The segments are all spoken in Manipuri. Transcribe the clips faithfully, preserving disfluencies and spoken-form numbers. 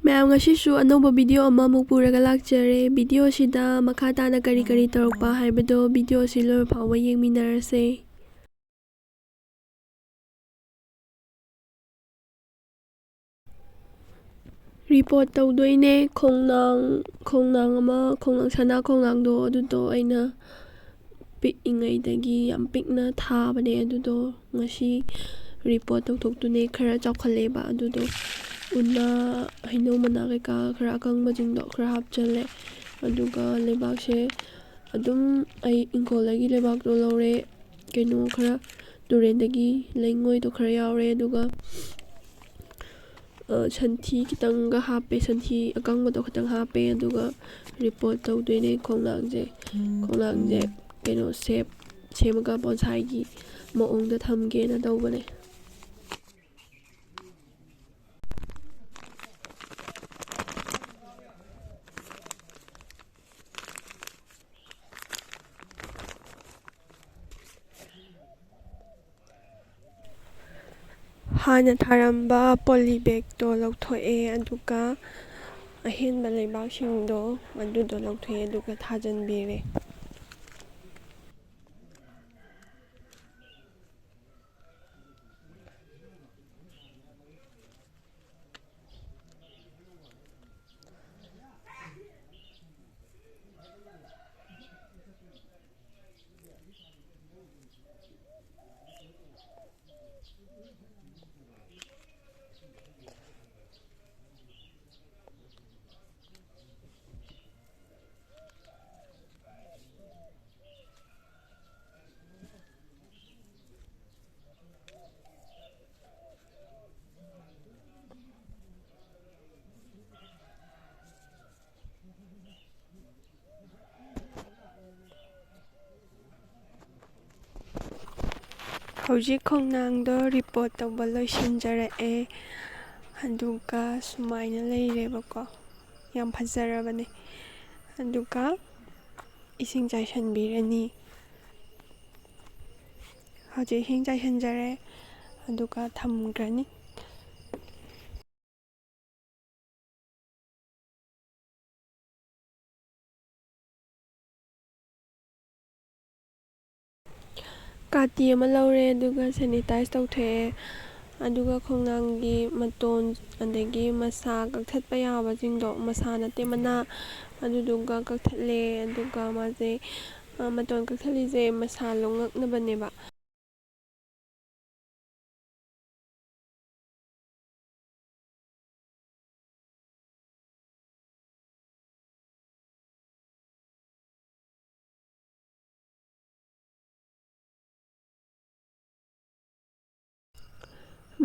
ꯃꯌꯥꯝ, ꯉꯁꯤꯁꯨ ꯑꯅꯧꯕ video ꯑꯃꯃꯨꯛ ꯄꯨꯔꯒ ꯂꯥꯛꯆꯔꯦ꯫ Video ꯑꯁꯤꯗ ꯃꯈꯥ ꯇꯥꯅ ꯀꯔꯤ ꯀꯔꯤ ꯇꯧꯔꯛꯄ ꯍꯥꯏꯕꯗꯣ video ꯑꯁꯤ ꯂꯣꯏꯕ ꯐꯥꯎꯕ ꯌꯦꯡꯃꯤꯟꯅꯔꯁꯦ꯫ Report ꯇꯧꯗꯣꯏꯅꯦ꯫ ꯈꯣꯡꯅꯥꯡ, ꯈꯣꯡꯅꯥꯡ ꯑꯃ, ꯈꯣꯡꯅꯥꯡ, ꯁꯅꯥ ꯈꯣꯡꯅꯥꯡꯗꯣ, ꯑꯗꯨꯗꯣ ꯑꯩꯅ ꯄꯤꯛꯏꯉꯩꯗꯒꯤ ꯌꯥꯝ ꯄꯤꯛꯅ ꯊꯥꯕꯅꯦ꯫ ꯑꯗꯨꯗꯣ ꯉꯁꯤ report ꯇꯧꯊꯣꯛꯇꯣꯏꯅꯦ꯫ ꯈꯔ ꯆꯥꯎꯈꯠꯂꯦꯕ꯫ ꯑꯗꯨꯗꯣ ꯎꯅꯥ, ꯍꯩꯅꯧ ꯃꯅꯥ ꯀꯩꯀꯥ ꯈꯔ ꯑꯀꯪꯕꯁꯤꯡꯗꯣ ꯈꯔ ꯍꯥꯞꯆꯜꯂꯦ꯫ ꯑꯗꯨꯒ ꯂꯩꯕꯥꯛꯁꯦ ꯑꯗꯨꯝ ꯑꯩ ꯏꯪꯈꯣꯜꯗꯒꯤ ꯂꯩꯕꯥꯛꯇꯣ ꯂꯧꯔꯦ꯫ ꯀꯩꯅꯣ ꯈꯔ ꯇꯨꯔꯦꯟꯗꯒꯤ ꯂꯩꯉꯣꯏꯗꯣ ꯈꯔ ꯌꯥꯎꯔꯦ꯫ ꯑꯗꯨꯒ, ꯑ, ꯁꯟꯊꯤ ꯈꯤꯇꯪꯒ ꯍꯥꯞꯄꯦ, ꯁꯟꯊꯤ ꯑꯀꯪꯕꯗꯣ ꯈꯤꯇꯪ ꯍꯥꯞꯄꯦ꯫ ꯑꯗꯨꯒ report ꯇꯧꯗꯣꯏꯅꯦ ꯈꯣꯡꯅꯥꯡꯁꯦ꯫ ꯈꯣꯡꯅꯥꯡꯁꯦ ꯀꯩꯅꯣ shape ꯁꯦꯝꯃꯒ bonsai ꯒꯤ ꯃꯑꯣꯡꯗ ꯊꯝꯒꯦꯅ ꯇꯧꯕꯅꯦ꯫ ꯍꯥꯟꯅ ꯊꯥꯔꯝꯕ poly bag ꯇꯣ ꯂꯧꯊꯣꯛꯑꯦ, ꯑꯗꯨꯒ ꯑꯍꯦꯟꯕ ꯂꯩꯕꯥꯛꯁꯤꯡꯗꯣ ꯑꯗꯨꯗꯣ ꯂꯧꯊꯣꯛꯑꯦ, ꯑꯗꯨꯒ ꯊꯥꯖꯤꯟꯕꯤꯔꯦ꯫ ꯍꯧꯖꯤꯛ ꯈꯣꯡꯅꯥꯡꯗꯣ report ꯇꯧꯕ ꯂꯣꯏꯁꯤꯟꯖꯔꯛꯑꯦ꯫ ꯑꯗꯨꯒ ꯁꯨꯃꯥꯏꯅ ꯂꯩꯔꯦꯕꯀꯣ꯫ ꯌꯥꯝ ꯐꯖꯔꯕꯅꯦ꯫ ꯑꯗꯨꯒ ꯏꯁꯤꯡ ꯆꯥꯏꯁꯤꯟꯕꯤꯔꯅꯤ꯫ ꯍꯧꯖꯤꯛ ꯏꯁꯤꯡ ꯆꯥꯏꯁꯤꯟꯖꯔꯦ꯫ ꯑꯗꯨꯒ ꯊꯝꯈ꯭ꯔꯅꯤ꯫ ꯀꯥꯇꯤ ꯑꯃ ꯂꯧꯔꯦ, ꯑꯗꯨꯒ ꯁꯦꯅꯤꯇꯥꯏꯁ ꯇꯧꯊꯣꯛꯑꯦ꯫ ꯑꯗꯨꯒ ꯈꯣꯡꯅꯥꯡꯒꯤ ꯃꯇꯣꯟ, ꯑꯗꯒꯤ ꯃꯁꯥ ꯀꯛꯊꯠꯄ ꯌꯥꯕꯁꯤꯡꯗꯣ, ꯃꯁꯥ ꯅꯠꯇꯦ, ꯃꯅꯥ, ꯑꯗꯨꯗꯨꯒ ꯀꯛꯊꯠꯂꯦ꯫ ꯑꯗꯨꯒ ꯃꯥꯁꯦ, ꯑ, ꯃꯇꯣꯟ ꯀꯛꯊꯠꯂꯤꯁꯦ ꯃꯁꯥ ꯂꯨꯉꯛꯅꯕꯅꯦꯕ꯫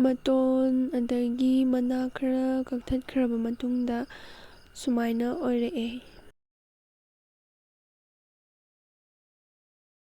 ꯃꯇꯣꯟ ꯑꯗꯒꯤ ꯃꯅꯥ ꯈꯔ ꯀꯛꯊꯠꯈ꯭ꯔꯕ ꯃꯇꯨꯡꯗ ꯁꯨꯃꯥꯏꯅ ꯑꯣꯏꯔꯛꯑꯦ꯫